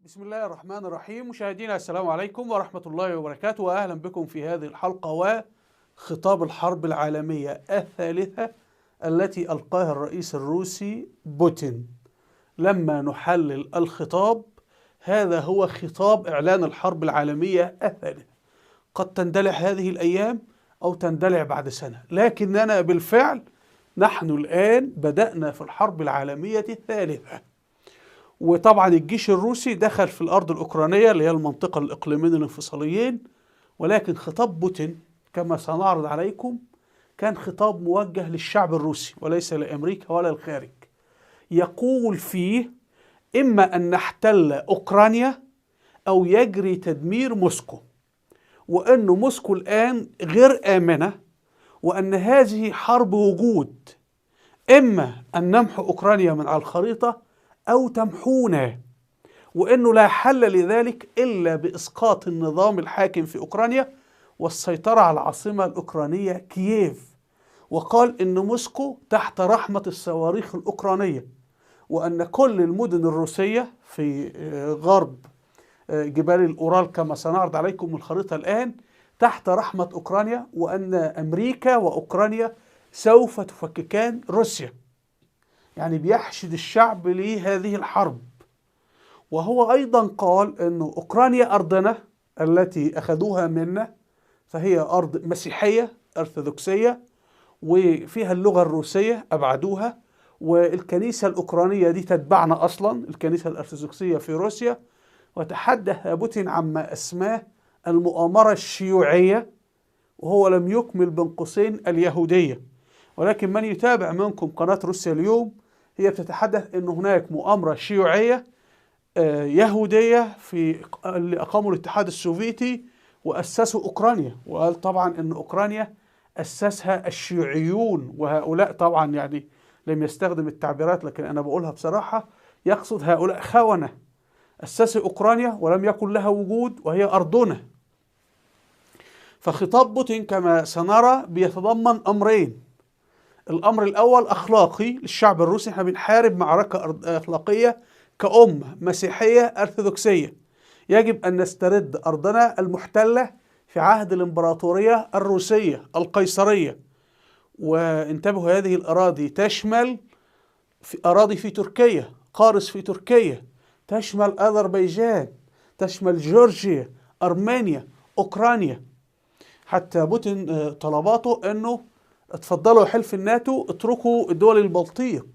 بسم الله الرحمن الرحيم. مشاهدينا السلام عليكم ورحمة الله وبركاته، وأهلا بكم في هذه الحلقة وخطاب الحرب العالمية الثالثة التي ألقاها الرئيس الروسي بوتين. لما نحلل الخطاب، هذا هو خطاب إعلان الحرب العالمية الثالثة. قد تندلع هذه الأيام أو تندلع بعد سنة، لكننا بالفعل نحن الآن بدأنا في الحرب العالمية الثالثة. وطبعا الجيش الروسي دخل في الأرض الأوكرانية اللي هي المنطقة الإقليمين الانفصاليين، ولكن خطاب بوتين كما سنعرض عليكم كان خطاب موجه للشعب الروسي وليس لأمريكا ولا الخارج. يقول فيه إما أن نحتل أوكرانيا أو يجري تدمير موسكو، وأن موسكو الآن غير آمنة، وأن هذه حرب وجود، إما أن نمحو أوكرانيا من على الخريطة أو تمحونا، وأنه لا حل لذلك إلا بإسقاط النظام الحاكم في أوكرانيا والسيطرة على العاصمة الأوكرانية كييف. وقال أن موسكو تحت رحمة الصواريخ الأوكرانية، وأن كل المدن الروسية في غرب جبال الأورال كما سنعرض عليكم الخريطة الآن تحت رحمة أوكرانيا، وأن أمريكا وأوكرانيا سوف تفككان روسيا. يعني بيحشد الشعب لهذه الحرب. وهو أيضا قال أن أوكرانيا أرضنا التي أخذوها منا، فهي أرض مسيحية أرثوذكسية وفيها اللغة الروسية أبعدوها، والكنيسة الأوكرانية دي تتبعنا أصلا، الكنيسة الأرثوذكسية في روسيا. وتحدث بوتين عما أسماه المؤامرة الشيوعية، وهو لم يكمل بين قوسين اليهودية. ولكن من يتابع منكم قناة روسيا اليوم هي بتتحدث أن هناك مؤامرة شيوعية يهودية في اللي أقاموا الاتحاد السوفيتي وأسسوا أوكرانيا. وقال طبعا أن أوكرانيا أسسها الشيوعيون، وهؤلاء طبعا يعني لم يستخدم التعبيرات لكن أنا بقولها بصراحة، يقصد هؤلاء خونة أسسوا أوكرانيا ولم يكن لها وجود وهي أرضنا. فخطاب بوتين كما سنرى بيتضمن أمرين. الأمر الأول أخلاقي للشعب الروسي، احنا بنحارب معركة أخلاقية كأمة مسيحية أرثوذكسية، يجب أن نسترد أرضنا المحتلة في عهد الإمبراطورية الروسية القيصرية. وانتبهوا، هذه الأراضي تشمل في أراضي في تركيا، قارص في تركيا، تشمل أذربيجان، تشمل جورجيا، أرمينيا، أوكرانيا. حتى بوتين طلباته أنه اتفضلوا حلف الناتو، اتركوا الدول البلطيق.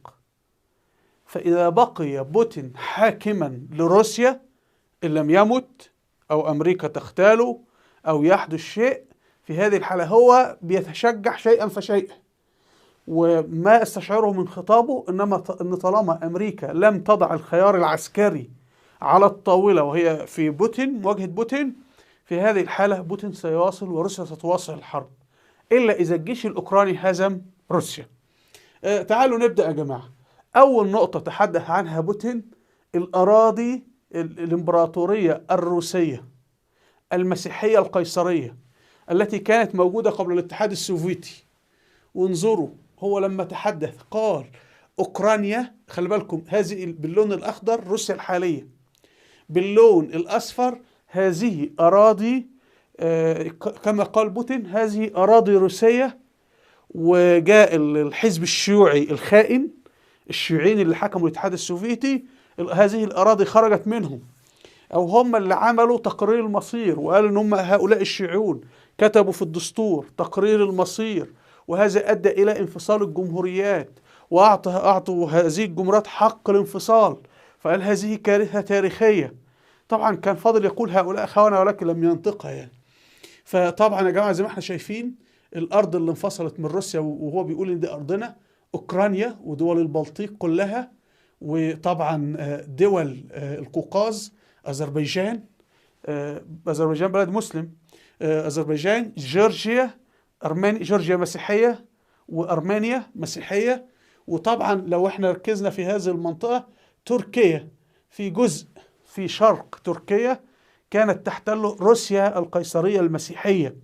فإذا بقي بوتين حاكما لروسيا إن لم يمت أو أمريكا تغتاله أو يحدث شيء، في هذه الحالة هو بيتشجع شيئا فشيئا. وما استشعره من خطابه إنما أن طالما أمريكا لم تضع الخيار العسكري على الطاولة وهي في بوتين، مواجهة بوتين، في هذه الحالة بوتين سيواصل وروسيا ستواصل الحرب، إلا إذا الجيش الأوكراني هزم روسيا. تعالوا نبدأ يا جماعة. أول نقطة تحدث عنها بوتين الأراضي الإمبراطورية الروسية المسيحية القيصرية التي كانت موجودة قبل الاتحاد السوفيتي. وانظروا هو لما تحدث قال أوكرانيا، خلي بالكم هذه باللون الأخضر روسيا الحالية، باللون الأصفر هذه أراضي كما قال بوتين هذه أراضي روسية. وجاء الحزب الشيوعي الخائن، الشيوعيين اللي حكموا الاتحاد السوفيتي، هذه الأراضي خرجت منهم، أو هم اللي عملوا تقرير المصير وقالوا إن هم هؤلاء الشيوعيون كتبوا في الدستور تقرير المصير، وهذا أدى إلى انفصال الجمهوريات، وأعطوا هذه الجمهوريات حق الانفصال. فقال هذه كارثة تاريخية. طبعا كان فاضل يقول هؤلاء خونة ولكن لم ينطقها يعني. فطبعا يا جماعة زي ما احنا شايفين الأرض اللي انفصلت من روسيا وهو بيقول إن دي أرضنا، أوكرانيا ودول البلطيق كلها، وطبعا دول القوقاز، أذربيجان، أذربيجان بلد مسلم، أذربيجان، جورجيا، أرمينيا، جورجيا مسيحية وأرمينيا مسيحية. وطبعا لو احنا ركزنا في هذه المنطقة، تركيا في جزء في شرق تركيا كانت تحتل روسيا القيصرية المسيحية.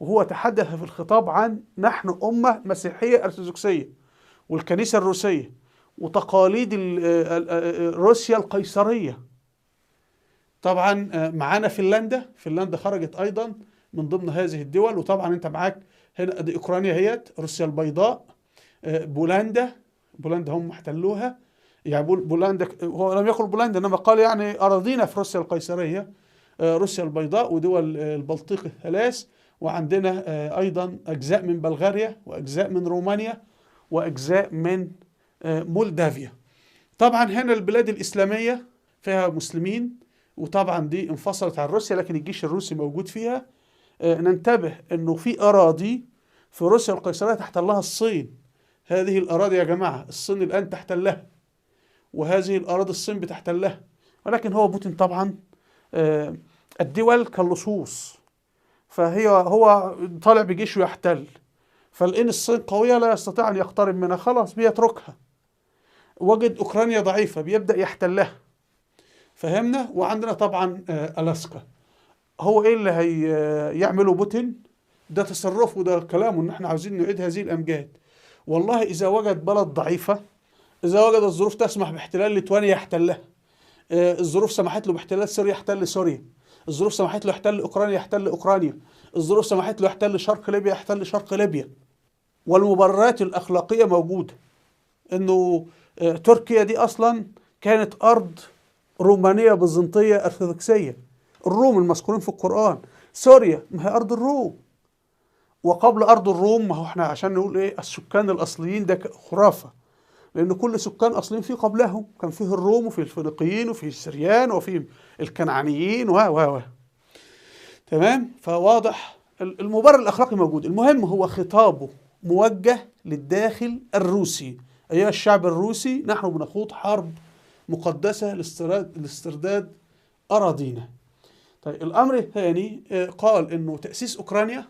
وهو تحدث في الخطاب عن نحن أمة مسيحية أرثوذكسية والكنيسة الروسية وتقاليد روسيا القيصرية. طبعا معانا فنلندا، فنلندا خرجت أيضا من ضمن هذه الدول. وطبعا أنت معاك هنا دي أوكرانيا هيت، روسيا البيضاء، بولندا، بولندا هم احتلوها، يعني بولندا هو لم يقل بولندا إنما قال يعني أراضينا في روسيا القيصرية، روسيا البيضاء ودول البلطيق الثلاث، وعندنا أيضا أجزاء من بلغاريا وأجزاء من رومانيا وأجزاء من مولدافيا. طبعا هنا البلاد الإسلامية فيها مسلمين، وطبعا دي انفصلت عن روسيا لكن الجيش الروسي موجود فيها. ننتبه انه في اراضي في روسيا القيصرية تحتلها الصين. هذه الاراضي يا جماعة الصين الان تحتلها، وهذه الاراضي الصين بتحتلها. ولكن هو بوتين طبعا الدول كاللصوص، فهي هو طالع بجيشه يحتل، فالان الصين قوية لا يستطيع ان يقترب منها، خلاص بيتركها. وجد اوكرانيا ضعيفة بيبدأ يحتلها، فهمنا؟ وعندنا طبعا الاسكا. هو ايه اللي هيعمله بوتين؟ ده تصرفه وده كلامه، ان احنا عاوزين نعيد هذه الامجاد. والله اذا وجد بلد ضعيفة، اذا وجد الظروف تسمح باحتلال ليتوانيا يحتلها، الظروف سمحت له باحتلال سوريا يحتل سوريا، الظروف سمحت له يحتل اوكرانيا يحتل اوكرانيا، الظروف سمحت له يحتل شرق ليبيا يحتل شرق ليبيا. والمبررات الاخلاقية موجودة، انه تركيا دي اصلا كانت ارض رومانية بيزنطيه ارثوذكسيه، الروم المذكورين في القرآن. سوريا ما هي أرض الروم، وقبل أرض الروم ما هو احنا عشان نقول إيه السكان الأصليين ده خرافة، لأن كل سكان أصليين فيه قبلهم كان فيه الروم وفيه الفينيقيين وفيه السريان وفيه الكنعانيين و و و تمام. فواضح المبرر الأخلاقي موجود. المهم هو خطابه موجه للداخل الروسي، أيها الشعب الروسي نحن بنخوض حرب مقدسة لاسترداد أراضينا. طيب الأمر الثاني قال إنه تأسيس أوكرانيا،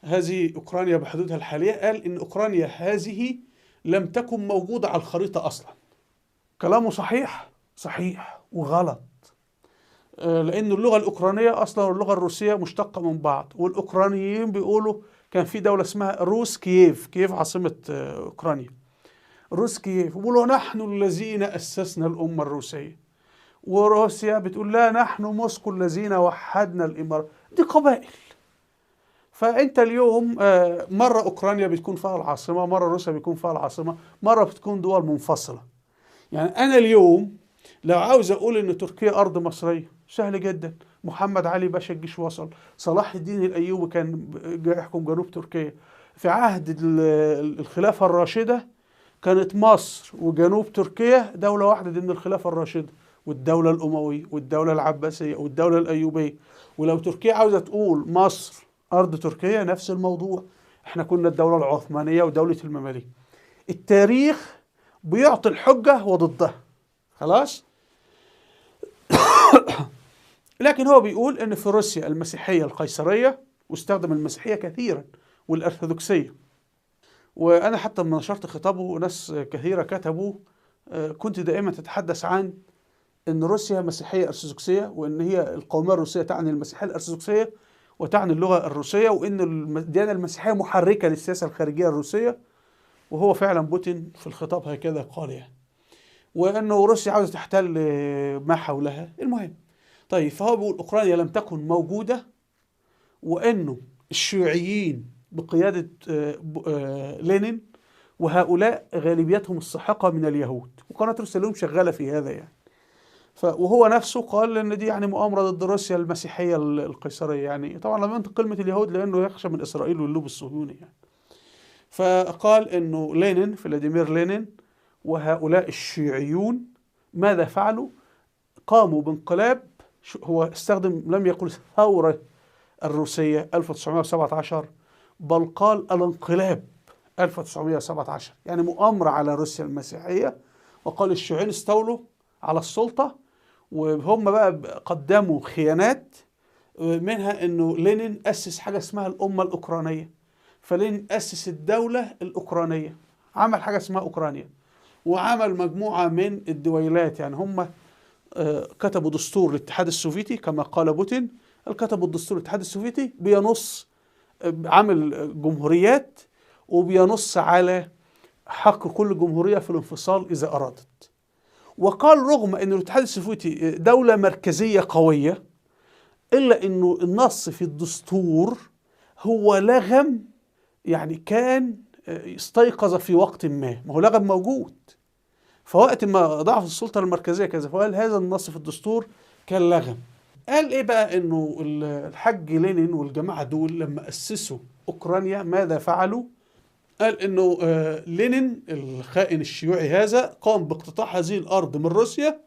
هذه أوكرانيا بحدودها الحالية، قال إن أوكرانيا هذه لم تكن موجودة على الخريطة أصلا. كلامه صحيح؟ صحيح وغلط، لأن اللغة الأوكرانية أصلا واللغة الروسية مشتقة من بعض، والأوكرانيين بيقولوا كان في دولة اسمها روس كييف، كييف عاصمة أوكرانيا، روس كييف، بيقولوا نحن الذين أسسنا الأمة الروسية، وروسيا بتقول لا نحن موسكو الذين وحدنا الإمارة. دي قبائل. فأنت اليوم مرة أوكرانيا بتكون فيها العاصمة، مرة روسيا بيكون فيها العاصمة، مرة بتكون دول منفصلة. يعني أنا اليوم لو عاوز أقول إن تركيا أرض مصرية سهل جدا، محمد علي باشا الجيش وصل، صلاح الدين الأيوبي كان يحكم جنوب تركيا في عهد الخلافة الراشدة، كانت مصر وجنوب تركيا دولة واحدة ضمن الخلافة الراشدة، والدولة الأموية والدولة العباسية والدولة الأيوبية. ولو تركيا عاوزة تقول مصر أرض تركيا نفس الموضوع، احنا كنا الدولة العثمانية ودولة المماليك. التاريخ بيعطي الحجة وضدها، خلاص؟ لكن هو بيقول ان في روسيا المسيحية القيصرية، واستخدم المسيحية كثيرا والأرثوذكسية. وأنا حتى لما نشرت خطابه وناس كثيرة كتبوا، كنت دائما تتحدث عن ان روسيا مسيحية أرثوذكسية، وان هي القومية الروسية تعني المسيحية الأرثوذكسية وتعني اللغة الروسية، وان الديانة المسيحية محركة للسياسة الخارجية الروسية. وهو فعلا بوتين في الخطاب هكذا قال يعني، وانه روسيا عاوزة تحتل ما حولها. المهم طيب، فهو بيقول أوكرانيا لم تكن موجودة، وانه الشيوعيين بقيادة لينين وهؤلاء غالبيتهم الساحقة من اليهود، وقناة روسيا اليوم شغالة في هذا يعني. وهو نفسه قال ان دي يعني مؤامرة ضد روسيا المسيحية القيصرية يعني. طبعا لم ينطق كلمة اليهود لأنه يخشى من إسرائيل واللوب الصهيوني يعني. فقال انه لينين، فلاديمير لينين، وهؤلاء الشيوعيون ماذا فعلوا؟ قاموا بانقلاب، هو استخدم لم يقل الثورة الروسية 1917، بل قال الانقلاب 1917، يعني مؤامرة على روسيا المسيحية. وقال الشيوعيين استولوا على السلطة، وهم بقى قدموا خيانات، منها انه لينين أسس حاجة اسمها الأمة الأوكرانية، فلينين أسس الدولة الأوكرانية، عمل حاجة اسمها أوكرانيا، وعمل مجموعة من الدويلات. يعني هم كتبوا دستور للاتحاد السوفيتي كما قال بوتين، كتبوا الدستور للاتحاد السوفيتي بينص، عمل جمهوريات وبينص على حق كل جمهورية في الانفصال إذا أرادت. وقال رغم أن الاتحاد السوفيتي دولة مركزية قوية، إلا أنه النص في الدستور هو لغم، يعني كان استيقظ في وقت ما، ما هو لغم موجود، فوقت ما ضعف السلطة المركزية كذا، فقال هذا النص في الدستور كان لغم. قال إيه بقى؟ إنه الحاج لينين والجماعة دول لما أسسوا أوكرانيا ماذا فعلوا؟ قال إنه لينين الخائن الشيوعي هذا قام باقتطاع هذه الأرض من روسيا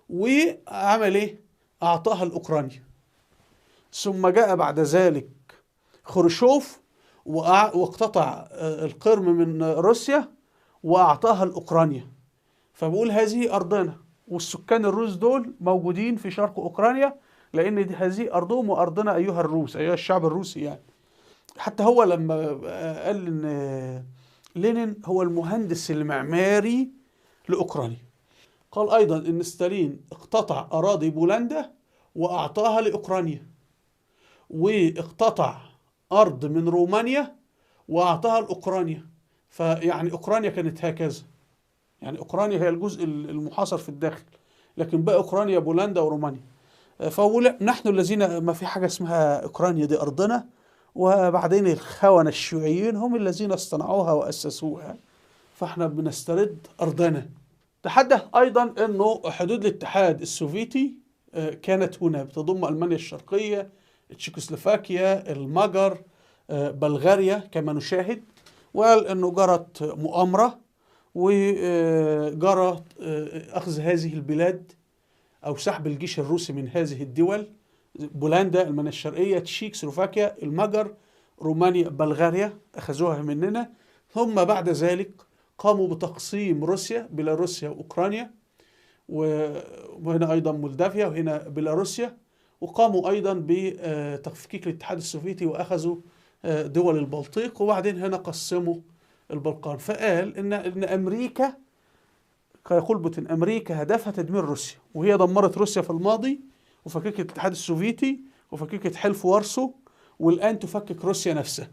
وعمل إيه؟ أعطاها لأوكرانيا. ثم جاء بعد ذلك خروشوف واقتطع القرم من روسيا وأعطاها لأوكرانيا. فبقول هذه أرضنا، والسكان الروس دول موجودين في شرق أوكرانيا لأن هذه أرضهم وأرضنا أيها الروس، أيها الشعب الروسي يعني. حتى هو لما قال إن لينين هو المهندس المعماري لأوكرانيا. قال أيضا إن ستالين اقتطع أراضي بولندا وأعطاها لأوكرانيا، واقتطع أرض من رومانيا وأعطاها لأوكرانيا. فيعني أوكرانيا كانت هكذا، يعني أوكرانيا هي الجزء المحاصر في الداخل، لكن بقى أوكرانيا بولندا ورومانيا. فهو نحن الذين ما في حاجة اسمها أوكرانيا، دي أرضنا، وبعدين الخونة الشيوعيين هم الذين اصطنعوها وأسسوها، فاحنا بنسترد أرضنا. تحدث أيضا أنه حدود الاتحاد السوفيتي كانت هنا بتضم ألمانيا الشرقية، تشيكوسلوفاكيا، المجر، بلغاريا كما نشاهد. وقال أنه جرت مؤامرة وجرت أخذ هذه البلاد أو سحب الجيش الروسي من هذه الدول: بولندا، ألمانيا الشرقية، تشيك، سلوفاكيا، المجر، رومانيا، بلغاريا، أخذوها مننا. ثم بعد ذلك قاموا بتقسيم روسيا، بيلاروسيا وأوكرانيا، وهنا أيضا مولدافيا وهنا بيلاروسيا. وقاموا أيضا بتفكيك الاتحاد السوفيتي وأخذوا دول البلطيق، وبعدين هنا قسموا البلقان. فقال إن أمريكا، يقول بوتين، أمريكا هدفها تدمير روسيا، وهي دمرت روسيا في الماضي وفككت الاتحاد السوفيتي وفككت حلف وارسو، والآن تفكك روسيا نفسها.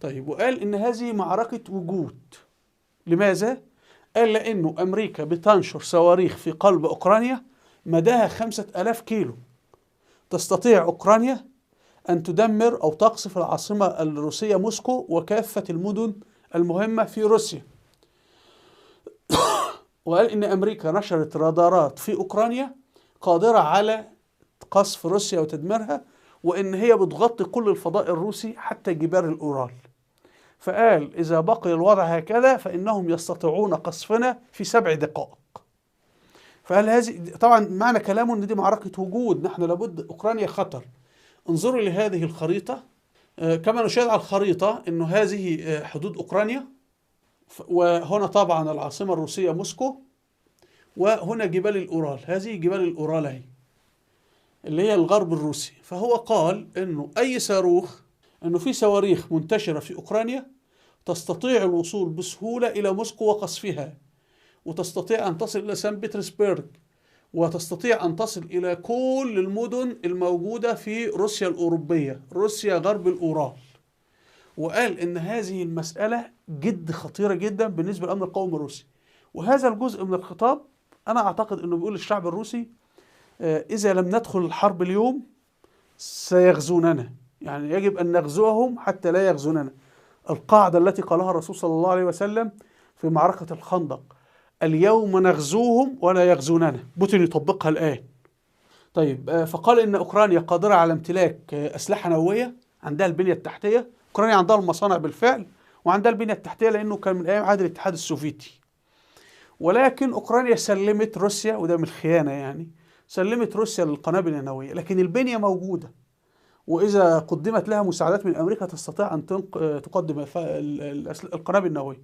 طيب، وقال إن هذه معركة وجود. لماذا؟ قال لأنه أمريكا بتنشر صواريخ في قلب أوكرانيا مداها 5000 كيلو، تستطيع أوكرانيا أن تدمر أو تقصف العاصمة الروسية موسكو وكافة المدن المهمة في روسيا. وقال إن أمريكا نشرت رادارات في أوكرانيا قادرة على قصف روسيا وتدميرها، وإن هي بتغطي كل الفضاء الروسي حتى جبال الأورال. فقال إذا بقي الوضع هكذا فإنهم يستطيعون قصفنا في 7 دقائق. فقال هذه طبعا معنى كلامه إن دي معركة وجود، نحن لابد، أوكرانيا خطر. انظروا لهذه الخريطة، كما نشاهد على الخريطة إنه هذه حدود أوكرانيا، وهنا طبعا العاصمة الروسية موسكو، وهنا جبال الأورال، هذه جبال الأورال اهي اللي هي الغرب الروسي. فهو قال إنه أي صاروخ، إنه في صواريخ منتشرة في أوكرانيا تستطيع الوصول بسهولة إلى موسكو وقصفها، وتستطيع أن تصل إلى سان بطرسبرغ، وتستطيع أن تصل إلى كل المدن الموجودة في روسيا الأوروبية، روسيا غرب الأورال. وقال إن هذه المسألة جد خطيرة جدا بالنسبة للأمن القومي الروسي. وهذا الجزء من الخطاب أنا أعتقد أنه بيقول للشعب الروسي إذا لم ندخل الحرب اليوم سيغزوننا، يعني يجب أن نغزوهم حتى لا يغزوننا. القاعدة التي قالها الرسول صلى الله عليه وسلم في معركة الخندق: اليوم نغزوهم ولا يغزوننا. بوتين يطبقها الآن. طيب، فقال إن أوكرانيا قادرة على امتلاك أسلحة نووية، عندها البنية التحتية. أوكرانيا عندها المصانع بالفعل وعندها البنية التحتية لأنه كان من أيام عهد الاتحاد السوفيتي. ولكن أوكرانيا سلمت روسيا، وده من الخيانة يعني، سلمت روسيا للقنابل النووية، لكن البنية موجودة، وإذا قدمت لها مساعدات من أمريكا تستطيع أن تقدم القنابل النووية.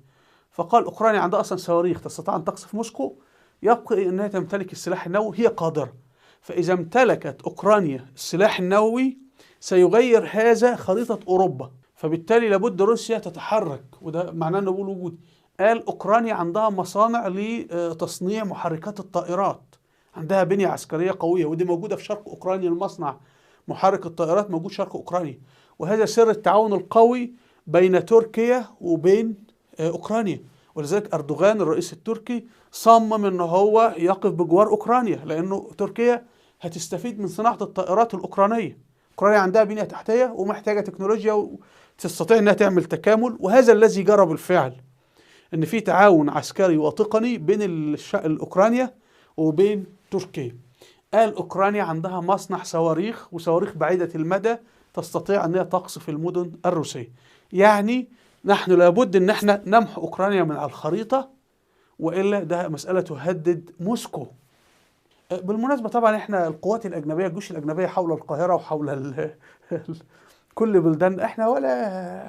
فقال أوكرانيا عندها أصلا صواريخ تستطيع أن تقصف موسكو، يبقى أنها تمتلك السلاح النووي، هي قادرة. فإذا امتلكت أوكرانيا السلاح النووي سيغير هذا خريطة أوروبا، فبالتالي لابد روسيا تتحرك، وده معناه أنه بيقول وجود. قال أوكرانيا عندها مصانع لتصنيع محركات الطائرات، عندها بنية عسكرية قوية، ودي موجودة في شرق أوكرانيا، المصنع محرك الطائرات موجود شرق أوكرانيا. وهذا سر التعاون القوي بين تركيا وبين أوكرانيا، ولذلك أردوغان الرئيس التركي صمم أنه هو يقف بجوار أوكرانيا، لأنه تركيا هتستفيد من صناعة الطائرات الأوكرانية. أوكرانيا عندها بنية تحتية ومحتاجة تكنولوجيا وتستطيع أنها تعمل تكامل، وهذا الذي جرى بالفعل، أن في تعاون عسكري وتقني بين الأوكرانيا وبين تركيا. قال أوكرانيا عندها مصنع صواريخ وصواريخ بعيدة المدى تستطيع أنها تقصف المدن الروسية. يعني نحن لابد أن احنا نمحو أوكرانيا من على الخريطة، وإلا ده مسألة تهدد موسكو. بالمناسبة طبعا احنا القوات الأجنبية، الجيوش الأجنبية حول القاهرة وحول كل بلدان، احنا ولا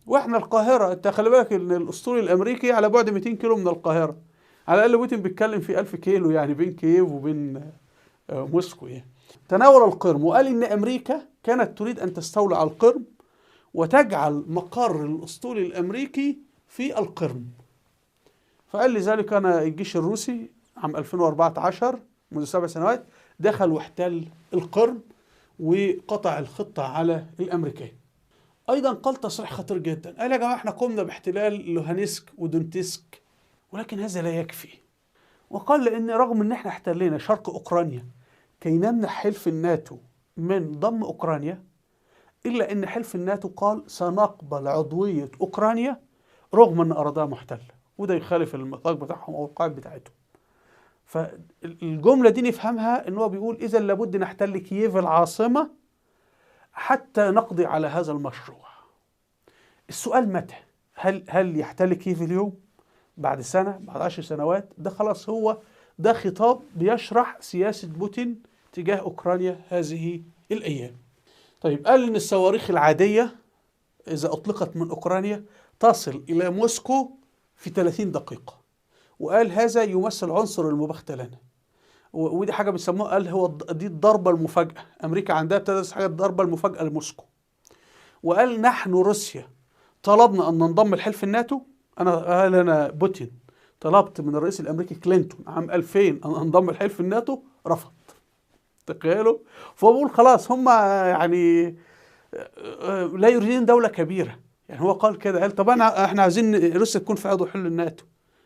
واحنا القاهرة. انت خلي بالك ان الأسطول الأمريكي على بعد 200 كيلو من القاهرة، على الأقل بوتين بيتكلم في 1000 كيلو يعني بين كييف وبين موسكو يعني. تناول القرم وقال إن أمريكا كانت تريد أن تستولى على القرم وتجعل مقر الأسطول الأمريكي في القرم. فقال لذلك أنا الجيش الروسي عام 2014 منذ 7 سنوات دخل واحتل القرم وقطع الخطة على الأمريكان. أيضا قال تصريح خطير جدا، قال يا جماعة احنا قمنا باحتلال لوهانسك ودونتسك، ولكن هذا لا يكفي. وقال لأن رغم أن احنا احتلينا شرق أوكرانيا كي نمنع حلف الناتو من ضم أوكرانيا، إلا أن حلف الناتو قال سنقبل عضوية أوكرانيا رغم أن أراضيها محتلة، وده يخالف الميثاق بتاعهم أو القواعد بتاعتهم. فالجملة دي نفهمها أنه هو بيقول إذا لابد نحتل كييف العاصمة حتى نقضي على هذا المشروع. السؤال متى؟ هل يحتل كييف اليوم؟ بعد سنة؟ بعد 10 سنوات؟ ده خلاص هو ده خطاب بيشرح سياسة بوتين تجاه أوكرانيا هذه الأيام. طيب قال إن الصواريخ العادية إذا أطلقت من أوكرانيا تصل إلى موسكو في 30 دقيقة، وقال هذا يمثل عنصر المباغتة لنا، ودي حاجة بيسموها، قال هو دي الضربة المفاجأة، أمريكا عندها ابتدت حاجة الضربة المفاجأة لموسكو. وقال نحن روسيا طلبنا أن ننضم لحلف الناتو، قال أنا بوتين طلبت من الرئيس الأمريكي كلينتون عام 2000 أن أنضم لحلف الناتو، رفض. تخيلوا. فهو بيقول خلاص هم يعني لا يريدون دولة كبيرة، يعني هو قال كده، قال طب احنا عايزين روسيا تكون في عضو حلف الناتو،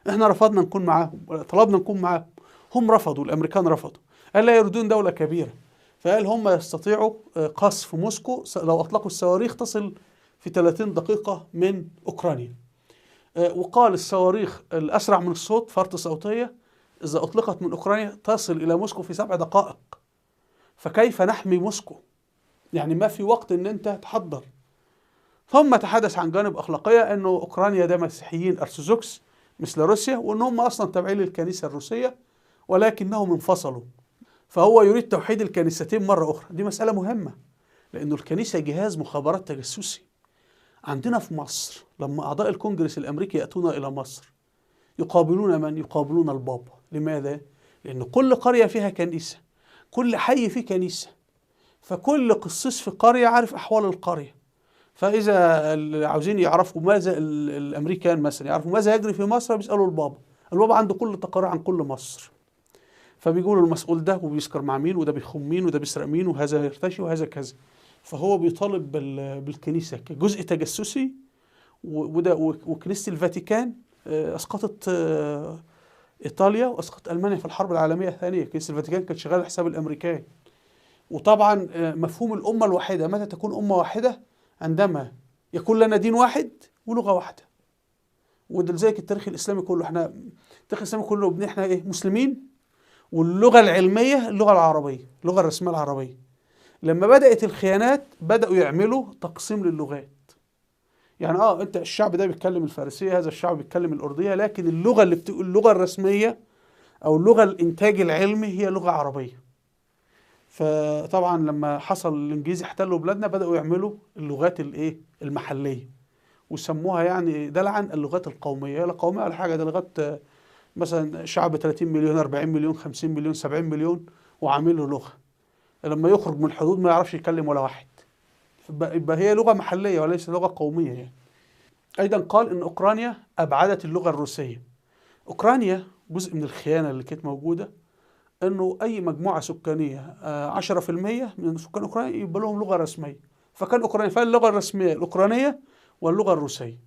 احنا رفضنا نكون معاهم، طلبنا نكون معاهم، هم رفضوا، الامريكان رفضوا. قال لا يريدون دولة كبيرة، فقال هم يستطيعوا قصف موسكو لو اطلقوا الصواريخ تصل في 30 دقيقة من اوكرانيا. وقال الصواريخ الاسرع من الصوت فرط صوتية اذا اطلقت من اوكرانيا تصل الى موسكو في 7 دقائق. فكيف نحمي موسكو؟ يعني ما في وقت ان انت تحضر. ثم تحدث عن جانب اخلاقية، انه اوكرانيا ده مسيحيين ارثوذكس مثل روسيا، وان هم اصلا تابعين للكنيسة الروسية ولكنهم انفصلوا، فهو يريد توحيد الكنيستين مرة اخرى. دي مسالة مهمة، لانه الكنيسة جهاز مخابرات تجسسي. عندنا في مصر لما اعضاء الكونجرس الامريكي ياتون الى مصر يقابلون من؟ يقابلون البابا. لماذا؟ لان كل قرية فيها كنيسة، كل حي فيه كنيسة، فكل قسيس في قرية عارف احوال القرية. فاذا عاوزين يعرفوا ماذا الامريكان مثلا يعرفوا ماذا يجري في مصر بيسالوا البابا، البابا عنده كل تقارير عن كل مصر. فبيقولوا المسؤول ده وبيسكر مع مين، وده بيخون مين، وده بيسرق مين، وهذا يرتشي، وهذا كذا. فهو بيطالب بالكنيسة كجزء تجسسي، وده وكنيسه الفاتيكان اسقطت ايطاليا واسقطت المانيا في الحرب العالمية الثانية. كنيسة الفاتيكان كانت شغالة حساب الامريكان. وطبعا مفهوم الامة الواحدة، متى تكون امه واحدة؟ عندما يكون لنا دين واحد ولغة واحدة. وده لذلك التاريخ الاسلامي كله، احنا التاريخ الاسلامي كله احنا ايه؟ مسلمين، واللغة العلمية اللغة العربية، اللغة الرسمية العربية. لما بدات الخيانات بداوا يعملوا تقسيم للغات. يعني انت الشعب ده بيتكلم الفارسية، هذا الشعب بيتكلم الارديه، لكن اللغة اللي اللغة الرسمية او اللغة الانتاج العلمي هي لغة عربية. فطبعا لما حصل الانجليز احتلوا بلادنا بداوا يعملوا اللغات الايه؟ المحلية، وسموها يعني دلعا اللغات القومية. لا قومية ولا حاجة، ده لغات مثلا شعب 30 مليون، 40 مليون، 50 مليون، 70 مليون، وعامل له لغة. لما يخرج من الحدود ما يعرفش يتكلم ولا واحد. يبقى هي لغة محليه وليس لغة قومية يعني. ايضا قال ان اوكرانيا ابعدت اللغة الروسية. اوكرانيا جزء من الخيانة اللي كانت موجودة، انه اي مجموعة سكانية 10% من سكان اوكرانيا يبقى لهم لغة رسمية. فكان اوكرانيا فيها اللغة الرسمية الاوكرانية واللغة الروسية.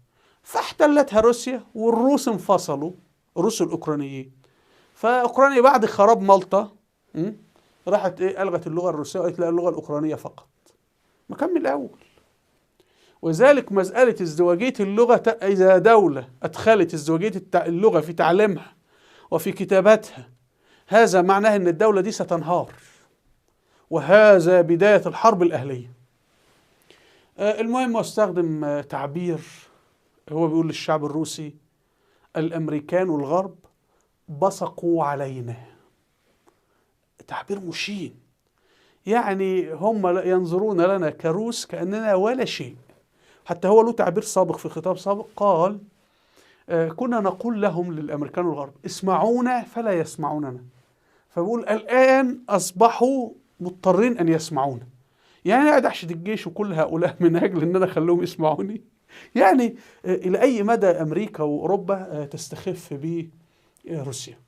فاحتلتها روسيا والروس انفصلوا، الروس الأوكرانيين. فأوكرانيا بعد خراب مالطا راحت إيه، ألغت اللغة الروسية وقالت لا، اللغة الأوكرانية فقط. ما كان من الأول. وذلك مسألة ازدواجية اللغة، إذا دولة أدخلت ازدواجية اللغة في تعليمها وفي كتاباتها، هذا معناه أن الدولة دي ستنهار، وهذا بداية الحرب الأهلية. المهم واستخدم تعبير هو بيقول للشعب الروسي: الأمريكان والغرب بصقوا علينا. تعبير مشين، يعني هم ينظرون لنا كروس كأننا ولا شيء. حتى هو له تعبير سابق في خطاب سابق قال: كنا نقول لهم للأمريكان والغرب اسمعونا فلا يسمعوننا، فبقول الآن أصبحوا مضطرين أن يسمعونا. يعني أنا قاعد أحشد الجيش وكل هؤلاء من أجل أن أنا أخليهم يسمعوني. يعني إلى أي مدى أمريكا وأوروبا تستخف بروسيا.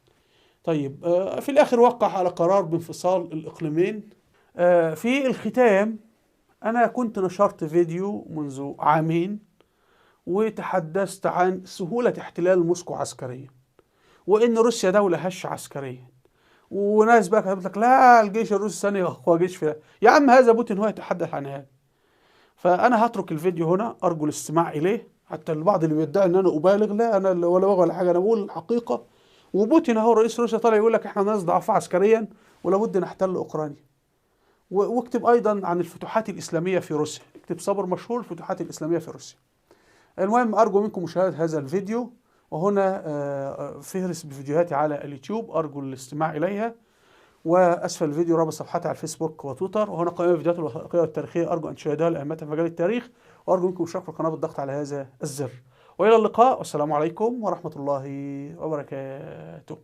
طيب في الآخر وقع على قرار بانفصال الإقليمين. في الختام أنا كنت نشرت فيديو منذ عامين وتحدثت عن سهولة احتلال موسكو عسكريا، وإن روسيا دولة هشة عسكريا، وناس بقى كتبت لك لا الجيش الروسي ثاني أقوى جيش في، يا عم هذا بوتين هو يتحدث عن هذا. فأنا هترك الفيديو هنا، أرجو الاستماع إليه. حتى البعض اللي بيدعي إن أنا أبالغ، لا أنا ولا ولا حاجة، أنا بقول الحقيقة. وبوتين أهو رئيس روسيا طالع يقول لك إحنا ناس ضعفاء عسكريا ولابد نحتل أوكرانيا. واكتب أيضا عن الفتوحات الإسلامية في روسيا، اكتب صبر مشهور الفتوحات الإسلامية في روسيا. المهم أرجو منكم مشاهدة هذا الفيديو، وهنا فهرس بفيديوهاتي على اليوتيوب أرجو الاستماع إليها، وأسفل الفيديو رابط صفحتي على الفيسبوك وتويتر، وهنا قائمة فيديوهات الوثائقية والتاريخية أرجو أن تشاهدوها لأهميتها في مجال التاريخ، وأرجو منكم الاشتراك في القناة بالضغط على هذا الزر. وإلى اللقاء، والسلام عليكم ورحمة الله وبركاته.